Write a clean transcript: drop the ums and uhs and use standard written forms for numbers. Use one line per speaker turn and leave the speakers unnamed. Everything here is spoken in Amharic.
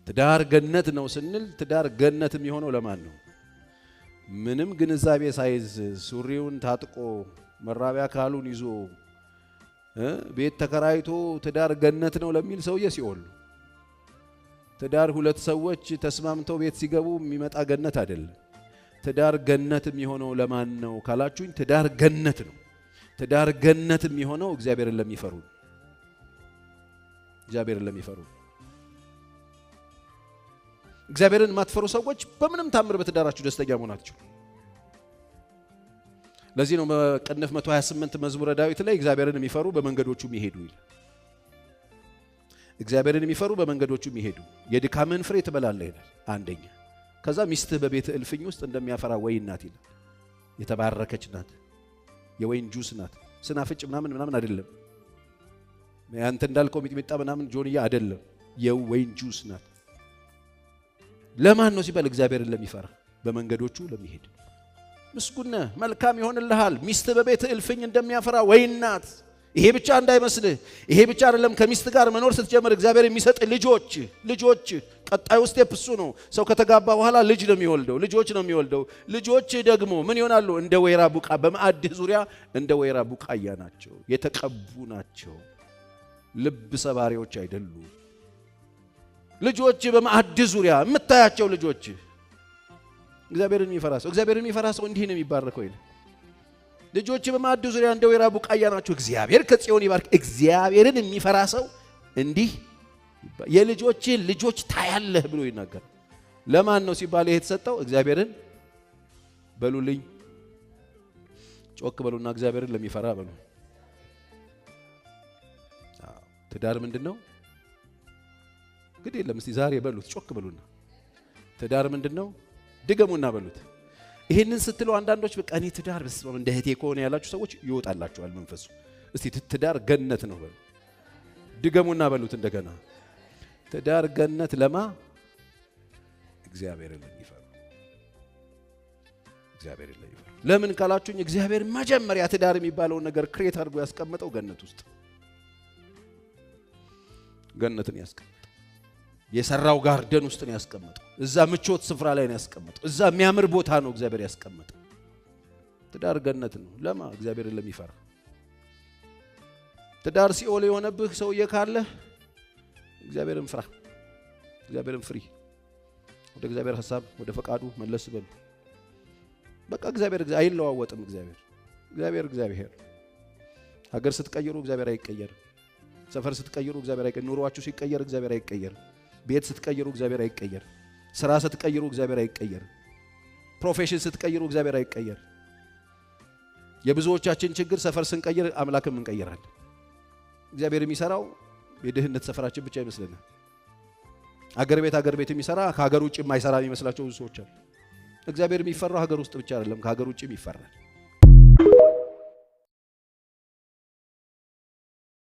ትዳር ገነት ነው ስንል ትዳር ገነት የሚሆነው ለማን ነው? ምንም ግንዛቤ ሳይዝ ሱሪውን ታጥቆ መራቢያ አካሉን ይዞ ቤት ተከራይቶ ትዳር ገነት ነው ለሚል ሰውዬ ሲኦል። ትዳር ሁለት ሰዎች ተስማምተው ቤት ሲገቡ የሚመጣ ገነት አይደለም። ትዳር ገነት የሚሆነው ለማን ነው ካላችሁኝ፣ ትዳር ገነት ነው። ትዳር ገነት የሚሆነው እግዚአብሔርን ለሚፈሩ፣ እግዚአብሔርን ለሚፈሩ። እግዚአብሔርን የማትፈሩ ሰዎች በምንም ታምር በትዳራችሁ ደስተኛ መሆን አትችሉ። ለዚህ ነው በቅንፍ 128 መዝሙረ ዳዊት ላይ እግዚአብሔርን የሚፈሩ በመንገዶቹ የሚሄዱ ይላል። እግዚአብሔርን የሚፈሩ በመንገዶቹ የሚሄዱ የድካምህን ፍሬ ትበላለህ ይላል። አንደኛ። ከዛ ሚስትህ በቤት እልፍኝ ውስጥ እንደሚያፈራ ወይን ናት ይላል። የተባረከች ናት፣ የወይን ጁስ ናት። ስናፍጭ ምናምን ምናምን አይደለም። ያንተ እንዳልከው ሚጥሚጣ ምናምን ጆንያ አይደለም። የወይን ጁስ ናት። ለማን ነው ሲባል እግዚአብሔርን ለሚፈራ፣ በመንገዶቹ ለሚሄድ። ምስጉን ነህ፣ መልካም ይሆንልሃል። ሚስትህ በቤት እልፍኝ እንደሚያፈራ ወይን ናት። ይሄ ብቻ እንዳይመስልህ፣ ይሄ ብቻ አይደለም። ከሚስት ጋር መኖር ስትጀምር እግዚአብሔር የሚሰጥ ልጆች፣ ልጆች ቀጣዩ step እሱ ነው። ሰው ከተጋባ በኋላ ልጅ ነው የሚወልደው፣ ልጆች ነው የሚወልደው። ልጆች ደግሞ ምን ይሆናሉ? እንደ ወይራ ቡቃ በማዕድህ ዙሪያ እንደ ወይራ ቡቃያ ናቸው፣ የተቀቡ ናቸው፣ ልብ ሰባሪዎች አይደሉም። ልጆች በማዕድህ ዙሪያ የምታያቸው ልጆች፣ እግዚአብሔርን የሚፈራ ሰው፣ እግዚአብሔርን የሚፈራ ሰው እንዲህ ነው የሚባረከው ይላል። ልጆች በማዕድ ዙሪያ እንደ ወይራ ቡቃያ ናቸው። እግዚአብሔር ከጽዮን ይባርክ። እግዚአብሔርን የሚፈራ ሰው እንዲህ የልጆችን ልጆች ታያለህ ብሎ ይናገራል። ለማን ነው ሲባል ይሄ የተሰጠው እግዚአብሔርን በሉልኝ፣ ጮክ በሉና እግዚአብሔርን ለሚፈራ በሉ። ትዳር ምንድን ነው? ግድ የለም እስቲ ዛሬ በሉት፣ ጮክ በሉና ትዳር ምንድን ነው? ድገሙና በሉት። ይሄንን ስትሉ አንዳንዶች በቃ እኔ ትዳር በስመ አብ እንደ እህቴ ከሆነ ያላችሁ ሰዎች ይወጣላችኋል መንፈሱ። እስቲ ትዳር ገነት ነው በሉ። ድገሙና በሉት እንደገና። ትዳር ገነት ለማ? እግዚአብሔርን ለሚፈሩ፣ እግዚአብሔርን ለሚፈሩ። ለምን ካላችሁኝ እግዚአብሔር መጀመሪያ ትዳር የሚባለውን ነገር create አድርጎ ያስቀመጠው ገነት ውስጥ፣ ገነትን ያስቀመጠው የሰራው garden ውስጥ ነው ያስቀመጠው። እዛ ምቾት ስፍራ ላይ ነው ያስቀመጠው። እዛ የሚያምር ቦታ ነው እግዚአብሔር ያስቀመጠው። ትዳር ገነት ነው ለማ? እግዚአብሔርን ለሚፈራ። ትዳር ሲኦል የሆነብህ ሰውዬ ካለህ እግዚአብሔርን ፍራ፣ እግዚአብሔርን ፍሪ። ወደ እግዚአብሔር ሀሳብ፣ ወደ ፈቃዱ መለስ በሉ። በቃ እግዚአብሔር አይለዋወጥም። እግዚአብሔር እግዚአብሔር እግዚአብሔር። ሀገር ስትቀይሩ እግዚአብሔር አይቀየርም። ሰፈር ስትቀይሩ እግዚአብሔር አይቀየርም። ኑሯችሁ ሲቀየር እግዚአብሔር አይቀየርም። ቤት ስትቀይሩ እግዚአብሔር አይቀየርም። ስራ ስትቀይሩ እግዚአብሔር አይቀየርም። Profession ስትቀይሩ እግዚአብሔር አይቀየርም። የብዙዎቻችን ችግር ሰፈር ስንቀይር አምላክም እንቀይራለን። እግዚአብሔር የሚሰራው የድህነት ሰፈራችን ብቻ ይመስለናል። አገር ቤት፣ አገር ቤት የሚሰራ ከሀገር ውጭ የማይሰራ የሚመስላቸው ብዙ ሰዎች አሉ። እግዚአብሔር የሚፈራው ሀገር ውስጥ ብቻ አይደለም፣ ከሀገር ውጭም ይፈራል።